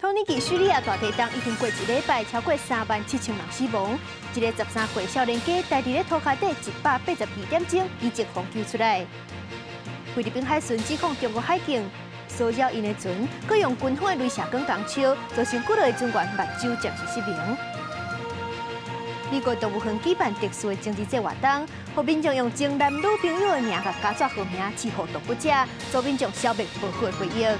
土耳其敘利亞大地震已經過一禮拜，超過37,000人死亡。一個13歲少年家待佇咧塗跤底182點鐘，奇蹟予救出來。菲律賓海巡指控中國海警騷擾𪜶的船，閣用軍方的雷射光共燒，造成幾落个船員目睭暫時失明。美國動物園舉辦特殊的情人節活動，予民眾用前男女朋友的名佮膠紙號碼飼予動物食，予民眾消滅無好的回憶。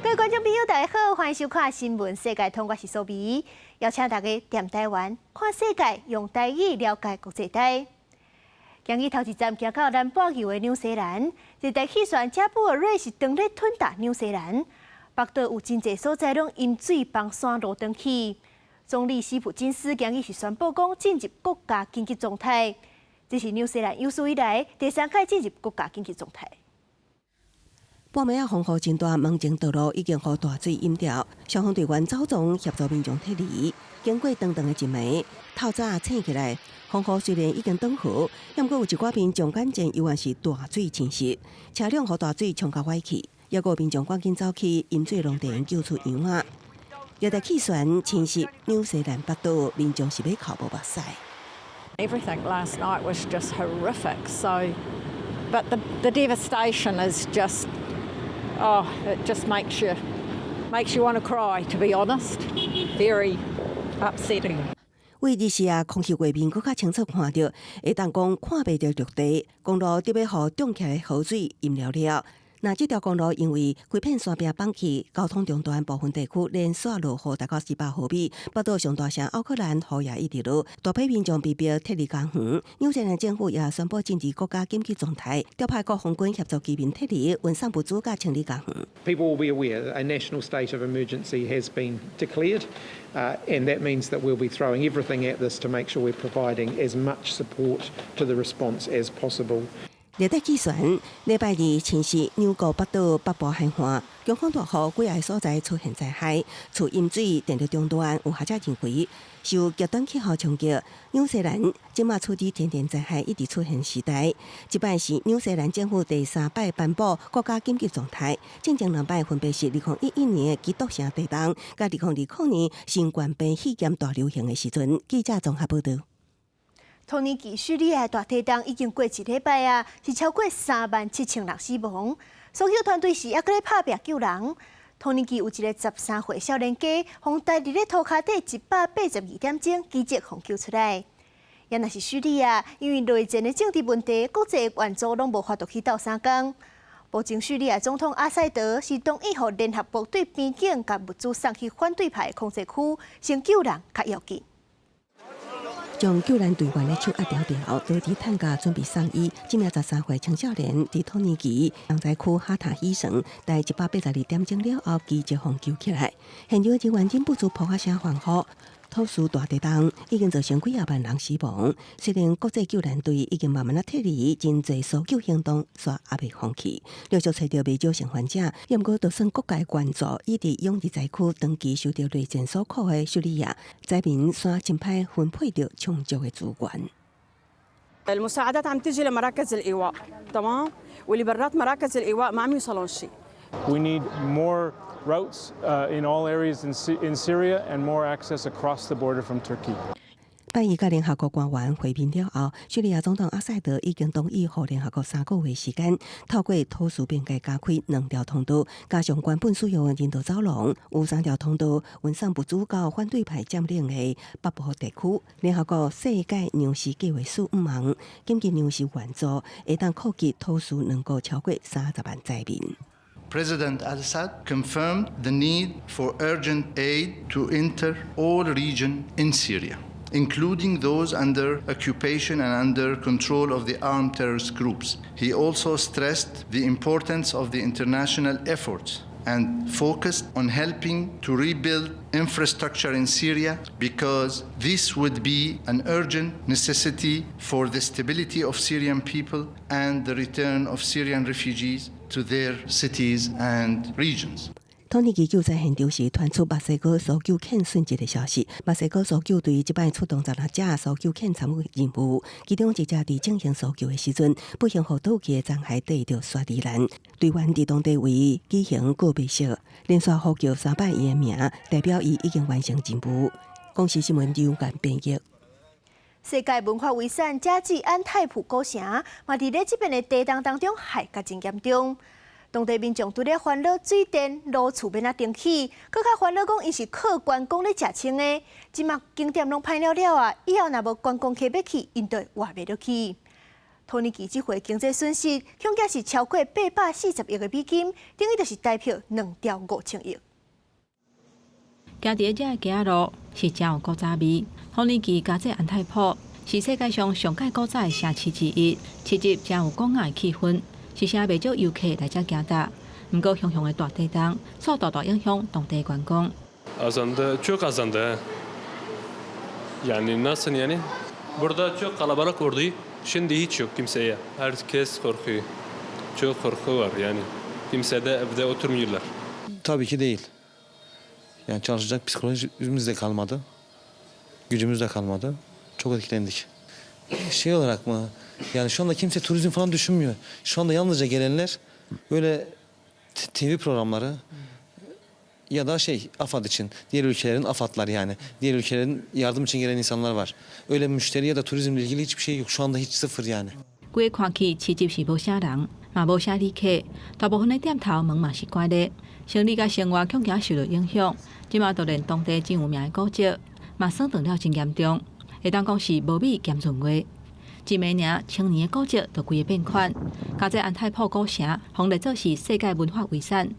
各位觀眾朋友，大家好，歡迎收看《新聞世界通》，我是蘇美，邀請大家踮台灣看世界，用台語了解國際台。今日頭一站行到南半球的紐西蘭，熱帶氣旋賈布爾瑞是當咧吞噬紐西蘭，北島有真濟所在攏淹水崩山落斷去。總理史普金斯今日是宣布講進入國家緊急狀態，這是紐西蘭有史以來第三擺進入國家緊急狀態。半暝仔風雨真大，門前道路已經予大水淹掉，消防隊員走傱協助民眾撤離。經過長長的一暝，透早醒起來，風雨雖然已經轉好，毋過有一寡民眾眼前猶原是大水侵襲，車輛予大水沖甲歪去，猶閣有民眾趕緊走去淹水農田救出羊仔。熱帶氣旋侵襲紐西蘭北島，民眾是欲哭無目屎。 Everything last night was just horrific. So, but the devastation is just, oh, it just makes you want to cry, to be honest. Very upsetting. 為日時啊，空氣畫面閣較清楚看著，會當講看袂著陸地，公路得欲予漲起來的河水淹了了。若這條公路因為規片山壁崩去，交通中斷，部分地區連續落雨大概400毫米。北島上大城奧克蘭雨也一直落，大批民眾被迫撤離家園。紐西蘭政府也宣布進入國家緊急狀態，調派國防軍協助居民撤離，運送物資佮清理家園。 People will be aware that a national state of emergency has been declared, and that means that we'll be throwing everything at this to make sure we're providing as much support to the response as possible. 熱帶氣旋禮拜二侵襲紐國北島北部海岸，強風大雨幾个所在出現災害，厝淹水、電力中斷，有學者認為受極端氣候衝擊，紐西蘭這馬處佇天然災害一直出現時代。這擺是紐西蘭政府第三擺頒布國家緊急狀態，進前兩擺分別是2011年的基督城地動，佮2020年新冠病肺炎大流行的時陣。記者綜合報導。土耳其敘利亞大地震已經過一禮拜啊，是超過37,000人死亡。搜救團隊是猶閣咧拍拚救人。土耳其有一個13歲少年家，予待佇咧塗跤底182點鐘，奇蹟予救出來。也若是敘利亞，因為內戰的政治問題，國際援助攏無法度去鬥相共。目前敘利亞總統阿薩德是同意予聯合國對邊境共物資送去反對派的控制區，先救人較要緊。將救援隊員的手壓牢牢，倒佇擔架準備送醫。這名13歲青少年佇土耳其重災區哈塔伊省，待182點鐘了後，奇蹟予救起來。現場人員忍不住噗仔聲歡呼。土斯大地震已經造成幾仔萬人死亡。雖然國際救援隊已經慢慢仔撤離，真濟搜救行動煞猶未放棄。陸續揣著袂少生還者，毋過就算各界關注，一直湧入災區長期受著內戰所苦的敘利亞災民，煞真歹分配著充足的資源。 المساعدات عم تجي لمراكز الإيواء تمام واللي برات مراكز الإيواء ما عم يوصلون شيء. We need more routes in all areas in Syria and more access across the border from Turkey. 拜一佮聯合國官員會面了後，敘利亞總統阿薩德已經同意予聯合國3個月時間，透過土斯邊界加開兩條通道，加上原本使用的人道走廊，有三條通道運送物資到反對派佔領的北部地區。聯合國世界糧食計劃署向望緊急糧食援助會當擴及土斯兩國超過30萬災民。 President Assad confirmed the need for urgent aid to enter all regions in Syria, including those under occupation and under control of the armed terrorist groups. He also stressed the importance of the international efforts and focused on helping to rebuild infrastructure in Syria because this would be an urgent necessity for the stability of Syrian people and the return of Syrian refugees to their cities and regions. 土土耳其救災現場時傳出墨西哥搜救犬殉職的消息。墨西哥搜救隊這擺出動十六隻搜救犬參與任務，其中一隻佇進行搜救的時陣，不幸予倒去的殘骸綴著雪梨蘭。隊員佇當地位舉行告別式，連續呼叫三擺伊的名，代表伊已經完成任務。公視新聞劉間編譯。世界文化遺產加濟安泰普古城，嘛佇咧這遍的地動當中害甲真嚴重。當地民眾除了煩惱水電、路厝欲按怎重起，閣較煩惱講𪜶是靠觀光咧食穿的，這馬景點攏歹了了啊！以後若無觀光客欲去，𪜶就活袂落去。土耳其這回經濟損失，恐驚是超過840億的美金，等於就是台票2兆5千億。行佇這个街仔路是誠有古早味。土耳其加濟安泰普是世界上上蓋古早的城市之一，市集誠有古雅的氣氛，時時袂少遊客來遮行踏。毋過熊熊的大地動，煞大大影響當地觀光。 Azaldı, çok azaldı. Yani nasıl yani? Burada çok kalabalık oldu. Şimdi hiç yok kimseye. Herkes korkuyor. Çok korku var yani. Kimse de evde oturmuyorlar. Tabii ki değil. Yani çalışacak psikolojimiz de kalmadı. Gücümüz de kalmadı. Çok etkilendik. Şey olarak mı? Yani şu anda kimse turizm falan düşünmüyor. Şu anda yalnızca gelenler böyle TV programları ya da şey AFAD için. Diğer ülkelerin AFAD'lar yani. Diğer ülkelerin yardım için gelen insanlar var. Öyle müşteri ya da turizmle ilgili hiçbir şey yok. Şu anda hiç sıfır yani. 規个看去市集是無啥人，嘛無啥旅客，大部分的店頭門嘛是關咧，生理佮生活恐驚受著影響。這馬就連當地真有名的古蹟，嘛損斷了真嚴重，會當講是無米兼閏月。一暝爾，千年的古蹟就規个變款。加濟安泰普古城，予列做是世界文化遺產，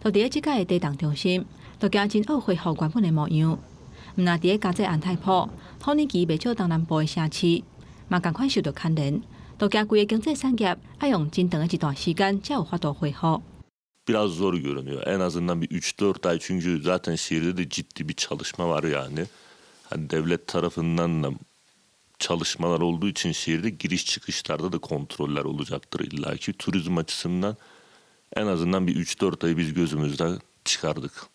就佇咧這擺的地動中心，就驚真愛恢復原本的模樣。毋但佇咧加濟安泰普，土耳其袂少東南部的城市，嘛仝款受著牽連。就驚規个經濟產業愛用真長的一段時間才有法度恢復。 Biraz zor görünüyor. En azından bir 3-4 ay çünkü zaten şehirde de ciddi bir çalışma var yani. Hani devlet tarafından da çalışmalar olduğu için şehirde giriş çıkışlarda da kontroller olacaktır illaki. Turizm açısından en azından bir 3-4 ayı biz gözümüzden çıkardık.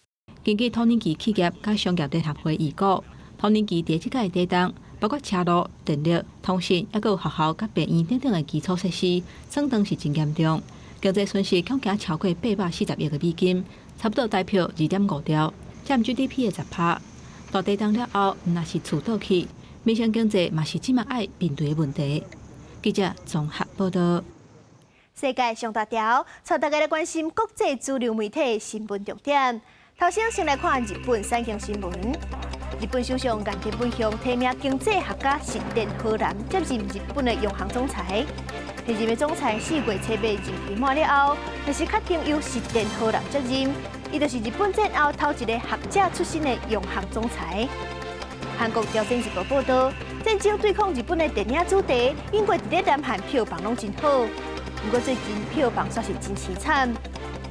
根據土耳其企業佮商業聯合會預估，土耳其佇這擺的地動，包括車路、電力、通訊，抑閣有學校佮病院等等的基礎設施，損斷是真嚴重，經濟損失恐驚超過840億的美金，差不多台票2.5兆，佔 GDP 的10%。大地動了後，毋但是厝倒去，民生經濟嘛是這馬愛面對的問題。記者綜合報道。世界上大條，帶大家來關心國際主流媒體新聞重點。頭先先來看日本產經新聞。日本首相岸田文雄提名經濟學家石田和男接任日本的央行總裁。現任的總裁4月初八任期滿了後，若是確定由石田和男接任，伊就是日本戰後頭一個學者出身的央行總裁。韓國朝鮮日報報導，戰爭對抗日本的電影主題，英國佇咧南韓票房攏真好，毋過最近票房煞是真淒慘。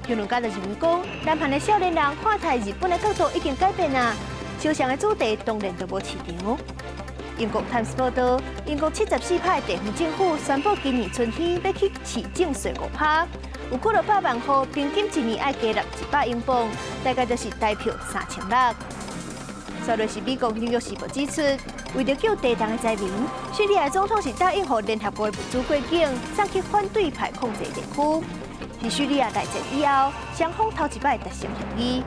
評論家就認為講，南韓的少年人看待日本的角度已經改變啦，抽象的主題當然就無市場。英國《泰晤士報》報導，英國74趴的地方政府宣布今年春天欲起市政稅5%，有幾落百萬戶平均一年愛加納100英鎊，大概就是台票3600。煞落是美國《紐約時報》指出，為著救地動的災民，敘利亞總統是答應予聯合國的物資過境，送去反對派控制地區。是敘利亞內戰以後，雙方頭一擺達成協議。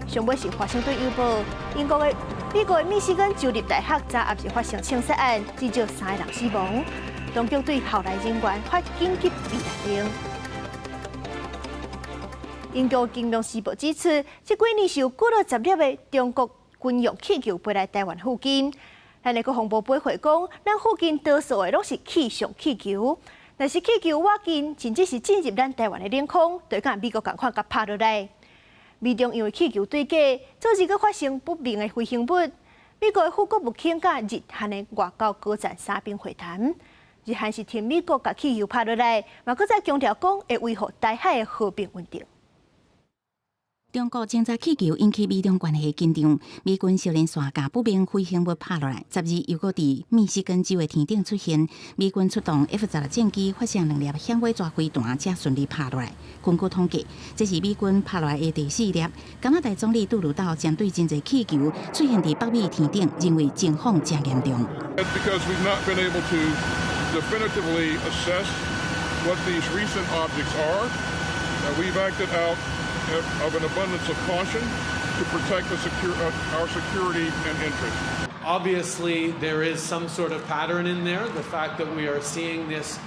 上尾是華盛頓郵報，英國的美國的密西根州立大學昨暗時發生槍殺案，至少三个人死亡。當局對校內人員發緊急避難令。英國《金融時報》指出，這幾年是有幾落十粒的中國軍用氣球飛來台灣附近。咱的國防部回講，咱附近多數的攏是氣象氣球，若是氣球倚近，甚至是進入咱台灣的領空，就佮美國仝款共拍落來。美中因為氣球對決，昨日閣發生不明的飛行物。美國的副國務卿佮日韓的外交高層三邊會談，日韓是挺美國共氣球拍落來，嘛閣再強調講會維護台海的和平穩定。中國偵察氣球引起美中關係緊張，美軍小連續共不明飛行物拍落來，12又閣佇密西根州的天頂出現，美軍出動 F-16戰機發射兩粒響尾蛇飛彈，才順利拍落來。根據統計，這是美軍拍落來的第四粒。加拿大總理杜魯道針對真濟氣球出現佇北美天頂，認為情況誠嚴重。 Because we've not been able to definitively assess what these recent objects are, we've acted out of an abundance of caution to protect our security and interests. Obviously, there is some sort of pattern in there. The fact that we are seeing this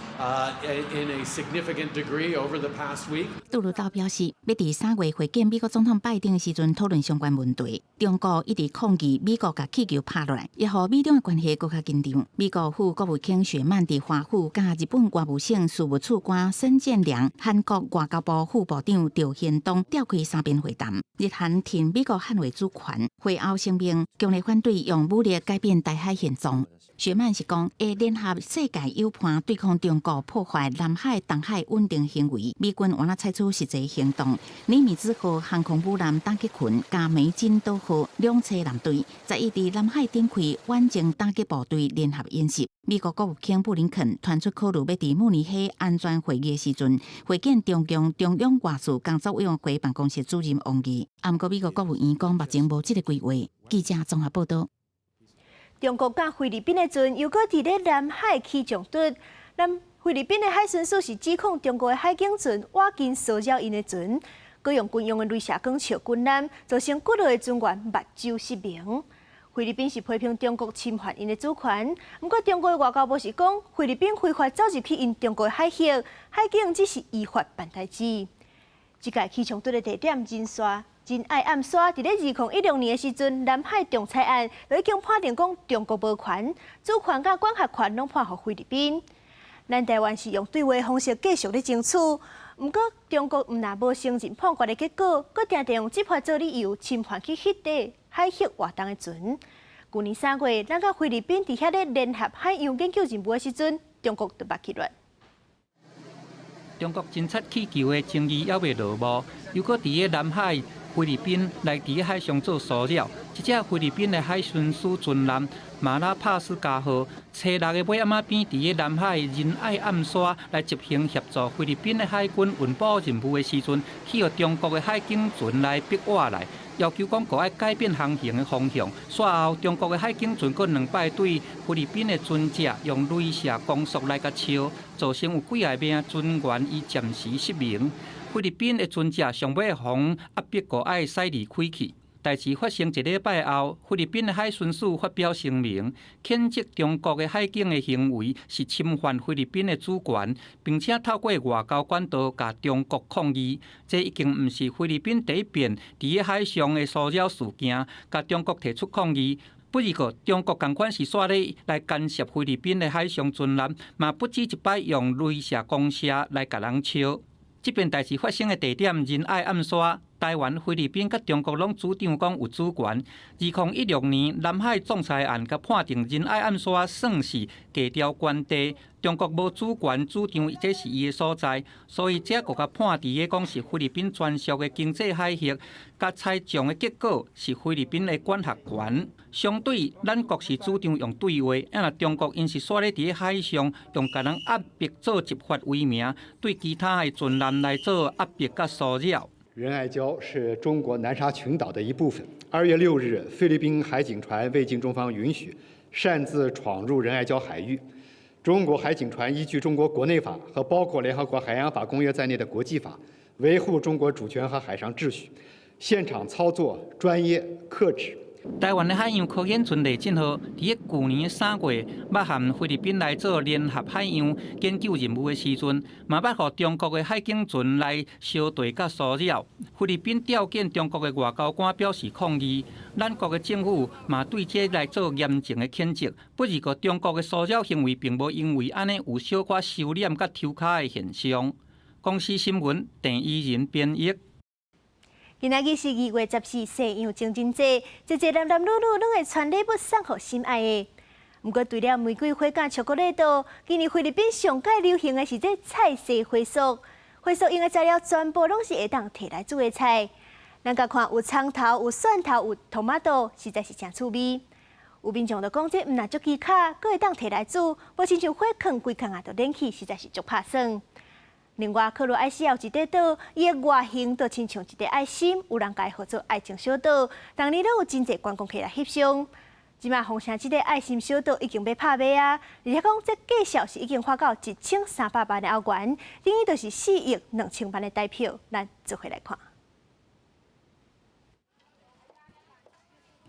in a significant degree over the past week. 杜魯道表示，欲佇3月會見美國總統拜登的時陣討論相關問題。中國一直抗議美國共氣球拍落來，也予美中的關係閣較緊張。美國副國務卿雪曼佇華府佮日本外務省事務次官森健良、韓國外交部副部長趙顯東召開三邊會談。日韓挺美國捍衛主權，會後聲明強烈反對用武力改變台海現狀。雪曼是講會聯合世界友伴對抗中國破壞南海、東海穩定行為，美軍會採取實際行動。尼米茲號航空母艦打擊群佮美津島號兩棲艦隊，11佇南海展開遠程打擊部隊聯合演習。美國國務卿布林肯傳出考慮欲佇慕尼黑安全會議的時陣，會見中共中央外事工作委員會辦公室主任王毅。毋過美國國務院講目前無這個規劃。記者綜合報道。中國佮菲律賓的船又閣佇咧南海起衝突，咱菲律賓的海巡署是指控中國的海警船挖緊騷擾𪜶的船，閣用軍用的雷射光照軍艦，造成幾落个船員目睭失明。菲律賓是批評中國侵犯𪜶的主權，毋過中國的外交部是講菲律賓非法走入去𪜶中國的海域，海警只是依法辦代誌。這擺起衝突的地點仁沙仁愛暗沙，佇咧2016年的時陣，南海仲裁案就已經判定講中國無權、主權佮管轄權攏判予菲律賓。咱台灣是用對話方式繼續咧爭取，毋過中國毋但無承認判決的結果，閣定定用執法做理由侵犯去彼塊海域活動的船。舊年3月，咱佮菲律賓佇遐咧聯合海洋研究任務的時陣，中國就捌起來。中國偵察氣球的爭議猶未落幕，又閣佇咧南海菲律賓來佇咧海上做騷擾。這隻菲律賓的海巡署船艦馬拉帕斯加號，初六的尾暗仔邊佇咧南海仁愛暗沙來執行協助菲律賓的海軍運補任務的時陣，去予中國的海警船來逼倚來，要求講閣愛改變航行的方向。煞後，中國的海警船閣兩擺對菲律賓的船隻用雷射光束來共照，造成有幾若名船員伊暫時失明。菲律賓的船隻上尾予壓迫閣愛駛離開去。代誌發生一禮拜後，菲律賓的海巡署發表聲明，譴責中國的海警的行為是侵犯菲律賓的主權，並且透過外交管道共中國抗議。這已經毋是菲律賓第一遍佇咧海上的騷擾事件，共中國提出抗議。不過，中國仝款是煞咧來干涉菲律賓的海上船艦，嘛不止一擺用雷射光射來共人照。這遍代誌發生的地點仁愛暗沙，台灣、菲律賓佮中國攏主張講有主權。2016年南海仲裁案共判定仁愛暗沙算是地條關地，中國無主權主張這是伊的所在，所以這閣共判佇咧講是菲律賓專屬的經濟海域，共裁決的結果是菲律賓的管轄權。相對，咱國是主張用對話，啊若中國𪜶是煞咧佇咧海上用共人壓迫做執法為名，對其他的船艦來做壓迫佮騷擾。仁愛礁是中國南沙群島的一部分。2月6日，菲律賓海警船未經中方允許，擅自闖入仁愛礁海域。中國海警船依據中國國內法和包括聯合國海洋法公約在內的國際法，維護中國主權和海上秩序。現場操作專業克制。台灣的海洋科研船勵進號，佇咧舊年3月，捌和菲律賓來做聯合海洋研究任務的時陣，嘛捌予中國的海警船來相對佮騷擾。菲律賓召見中國的外交官表示抗議，咱國的政府嘛對這來做嚴正的譴責。不過，中國的騷擾行為並無因為按呢有小可收斂佮抽跤的現象。公視新聞鄭怡仁編譯。今仔日是2月14，西洋情人節，濟濟男男女女攏會傳禮物送予心愛的。毋過，除了玫瑰花佮巧克力豆，今年菲律賓上蓋流行的是這菜色火束。火束用的材料全部攏是會當提來煮的菜。咱共看有蔥頭、有蒜頭、有 tomato，實在是誠趣味。有民眾就講，這毋但足輕巧，閣會當提來煮，無親像火囥規囥仔都連去，實在是足拍算。另外，克羅埃西亞有一塊島，伊的外形就親像一塊愛心，有人共伊號做愛情小島，逐年攏有真濟觀光客來翕相。這馬風聲這個愛心小島已經欲拍賣啊！而且講這價數是已經發到1300萬的歐元，等於就是4億2000萬的台票。咱做伙來看。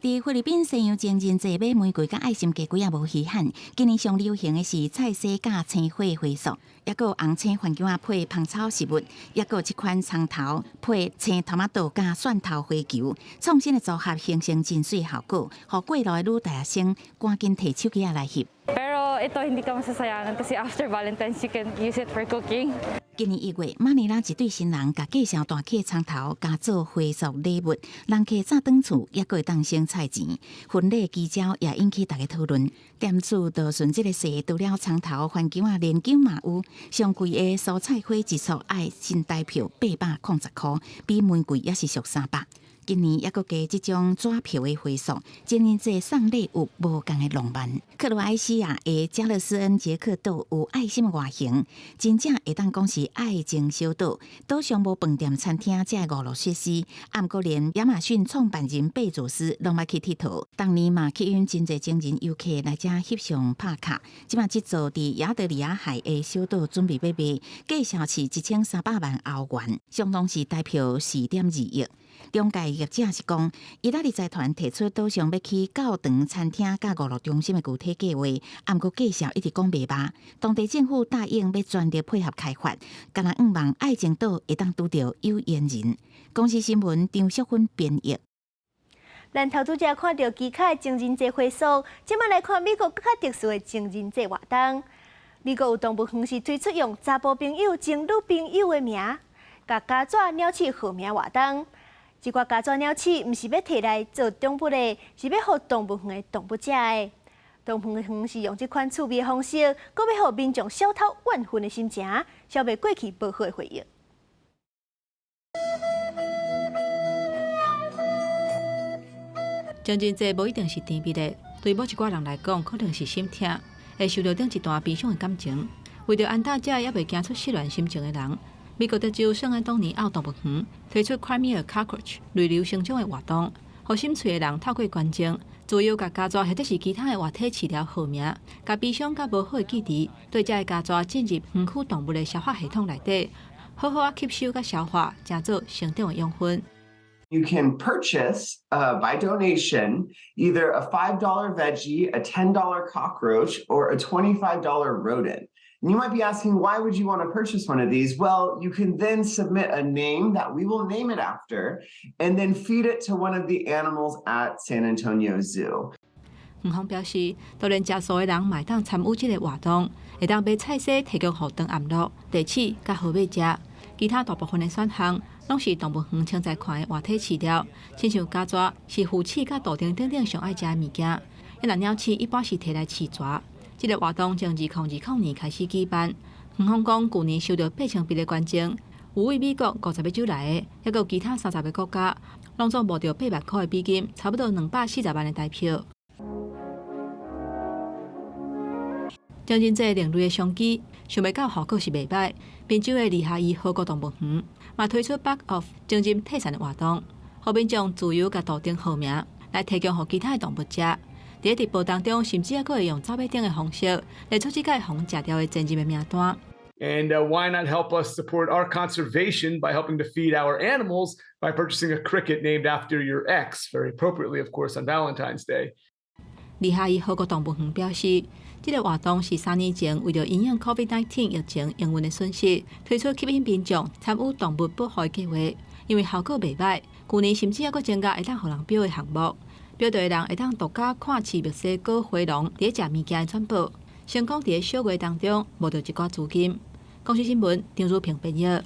佇菲律賓西洋情人節買玫瑰佮愛心雞胿仔無稀罕，今年上流行的是菜蒔佮青花花束，抑閣有紅青番薑仔配芳草食物，抑閣有這款蔥頭配青トマト佮蒜頭花球，創新的組合形成真媠效果，予過路的女大學生趕緊提手機仔來翕。 Pero ito hindi ka masasayangan kasi after Valentine's you can use it for cooking. 今年1月，馬尼拉一對新人共繼承大客蔥頭加做花束禮物，人客早轉厝，抑閣會當省菜錢。婚禮記招也引起大家討論。店主就順這个勢，除了蔥頭、番薑仔、蓮韭嘛有。上貴的蔬菜花一束愛新台票810箍，比玫瑰猶是俗300。今年抑閣加這種紙票的花束，情人節送禮物無仝的浪漫。克羅埃西亞的加勒斯恩傑克島有愛心外形，真正會當講是愛情小島。島上無飯店、餐廳這娛樂設施，毋過連亞馬遜創辦人貝佐斯攏捌去𨑨迌。當年嘛吸引真濟情人遊客來遮翕相拍卡。這馬這座佇亞得里亞海的小島準備欲賣，價數是1300萬歐元，相當是台票4.2億。中介業者是講，意大利財團提出島上欲起教堂、餐廳佮娛樂中心的具體計劃，毋過價數一直講袂罷。當地政府答應欲全力配合開發，敢若向望愛情島會當拄著有緣人。公視新聞張淑芬編譯。咱頭拄才看著奇巧的情人節花束，這馬來看美國閣較特殊的情人節活動。美國有動物園是推出用查埔朋友、情女朋友的名，共家紙鳥鼠號名活動。這寡家紙鳥鼠毋是欲提來做寵物的，是欲予動物園的動物食的。動物園是用這款趣味的方式，閣欲予民眾消透怨恨的心情，消滅過去無好的回憶。情人節無一定是甜蜜的，對某一寡人來講，可能是心疼，會受著頂一段悲傷的感情。為著安撫這猶未行出失戀心情的人，美國德州聖安東尼奧動物園推出 Cry Me a Cockroach 淚流成漿的活動，予心碎的人透過捐贈，自由共家紙或者是其他的活體飼料號名，共悲傷佮無好的記憶，對這个家紙進入園區動物的消化系統內底，好好仔吸收佮消化，成做成長的養分。 You can purchase by donation either a $5 veggie, a $10 cockroach, or a $25 rodent. And you might be asking, why would you want to purchase one of these? Well, you can then submit a name that we will name it after, and then feed it to one of the animals at San Antonio Zoo. 園方表示，當然食素的人嘛會當參與這个活動，會當買菜蒔提供予長頷鹿、袋鼠佮河馬食。其他大部分的選項，攏是動物園凊彩看的活體飼料，親像家紙是鼯鼠佮道丁等等上愛食的物件。啊若鳥鼠一般是提來飼蛇。這个活動從2020年開始舉辦。園方講，舊年收著8000筆的捐贈，有位美國50個州來的，抑閣有其他30個國家，攏總募著8萬箍的美金，差不多240萬的台票。情人節另類的商機，想袂到效果是袂䆀。賓州的利哈伊河谷動物園嘛推出 Bark Off 情人退散的活動，予民眾自由共圖釘號名來提供予其他的動物食。佇咧直播當中，甚至猶閣會用走馬燈的方式來出這個予人食掉的情人的名單。 And why not help us support our conservation by helping to feed our animals by purchasing a cricket named after your ex, very appropriately, of course, on Valentine's Day. 利哈伊河谷動物園表示，這个活動是3年前為著因應 COVID-19 疫情營運的損失，推出吸引民眾參與動物保護的計畫。因為效果袂䆀，舊年甚至猶閣增加會當予人標的項目，標著的人會當獨家看飼墨西哥灰狼佇咧食物件的轉播，成功佇咧小月當中募著一寡資金。公視新聞張如平編譯。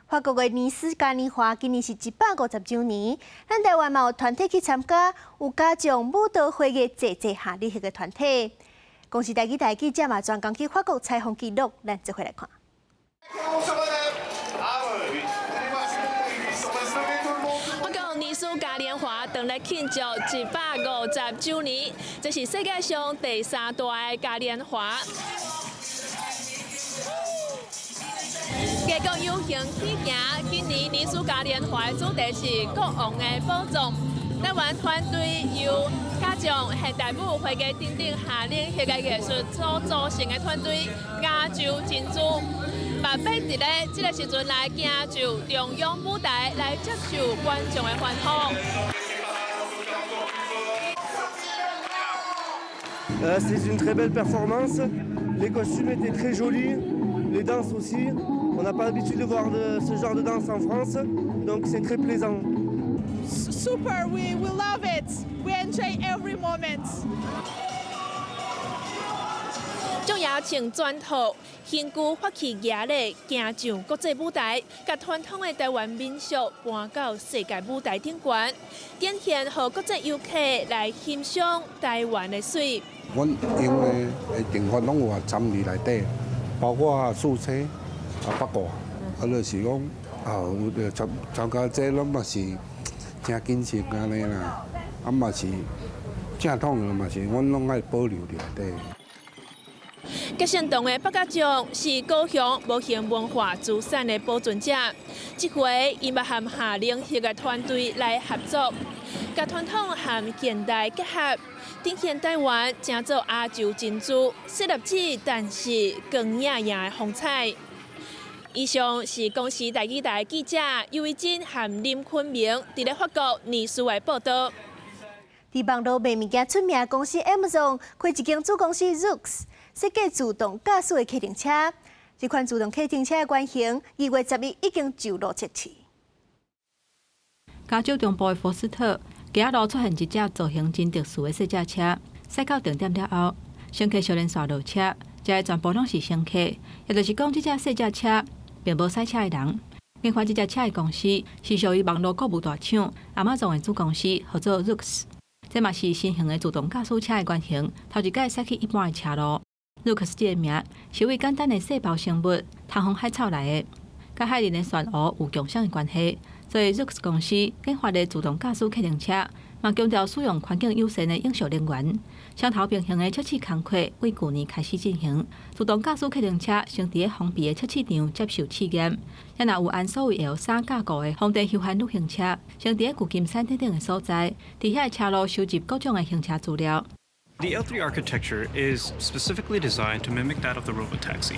法國的尼斯嘉年華今年是150周年，咱台灣嘛有團體去參加，有家將舞蹈會嘅濟濟哈里彼個團體。公視台語台記者嘛專工去法國採訪記錄，咱做伙來看。嘉年華正咧慶祝150週年，這是世界上第三大的嘉年華。家國遊行起行，今年尼斯嘉年華的主題是國王的寶藏。台灣團隊由加上現代舞、花藝等等夏令藝藝術所組成的團隊亞洲珍珠，嘛欲佇咧這个時陣來行上中央舞台來接受觀眾的歡呼。 C'est une très belle performance. Les costumes étaient très jolis, les danses aussi. On n'a pas l'habitude de voir ce genre de danse en France, donc c'est très plaisant. Super, we love it. We enjoy every moment. 眾爺穿全套，身軀發起壓力，行上國際舞台，共傳統的台灣民俗搬到世界舞台頂懸，展現予國際遊客來欣賞台灣的媠。阮因為的成分攏有參與內底，包括素車啊、八卦，啊，就是講啊，有參參加這攏嘛是誠謹慎按呢啦，啊嘛是正統的嘛是，阮攏愛保留佇內底。結勝洞的八角將是高雄無形文化資產的保存者，這回𪜶欲和夏令戲的團隊來合作，共傳統和現代結合，展現台灣成做亞洲珍珠，細粒子但是光燁燁的風采。以上是公視台語台記者尤維真和林坤明佇咧法國尼斯的報道。佇網路賣物件出名公司 Amazon 開一間子公司 Zoox，設計自動駕駛的客運車。這款自動客運車的原型，2月11已經就路測試。加州中部的福斯特街仔路出現一隻造型真特殊的細隻車，駛到定點了後，乘客小連紲落車，這个全部攏是乘客，也就是講，這隻細隻車並無駛車的人。研發這隻車的公司是屬於網路購物大廠亞馬遜的子公司，號做 Zoox。這嘛是新型的自動駕駛車的原型，頭一擺駛去一般的車路。Zoox 這个名是為簡單的細胞生物蜂皇海草來的，佮海裡的漩渦有共相的關係，所以 Zoox 公司研發的自動駕駛客運車，嘛強調使用環境友善的永續能源。雙頭平行的測試工課為舊年開始進行，自動駕駛客運車先佇咧封閉的測試場接受試驗，也若有按所謂 L3架構的風電休閒旅行車，先佇咧舊金山等等的所在，佇遐車路收集各種的行車資料。 The L3 architecture is specifically designed to mimic that of the robotaxi.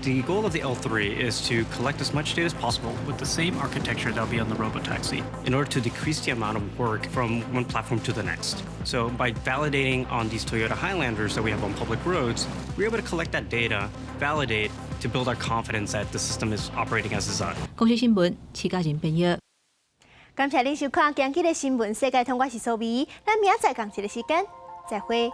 The goal of the L3 is to collect as much data as possible with the same architecture that'll be on the robotaxi in order to decrease the amount of work from one platform to the next. So by validating on these Toyota Highlanders that we have on public roads, we're able to collect that data, validate to build our confidence that the system is operating as designed. 公視新聞，徐嘉仁編譯。感謝您收看今日的新聞世界通，我是蘇美，咱明仔載仝一个時間再會。